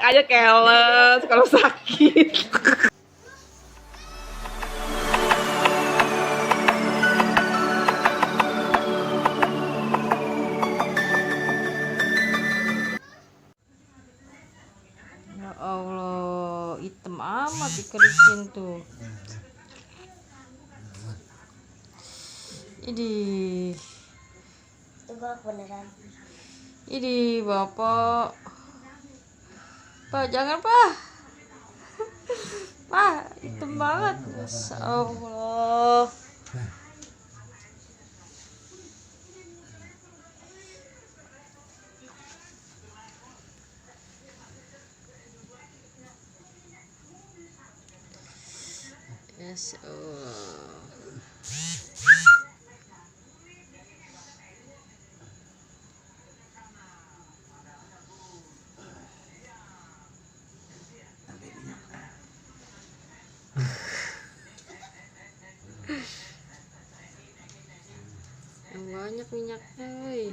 aja keles kalau sakit. Ya Allah, hitam amat dikerisin tuh. Idih. Tegak beneran. Idih, Bapak. Pak, jangan, Pak. Pak, hitam banget. Masya Allah. Yes, Allah. Yang banyak minyaknya, woi.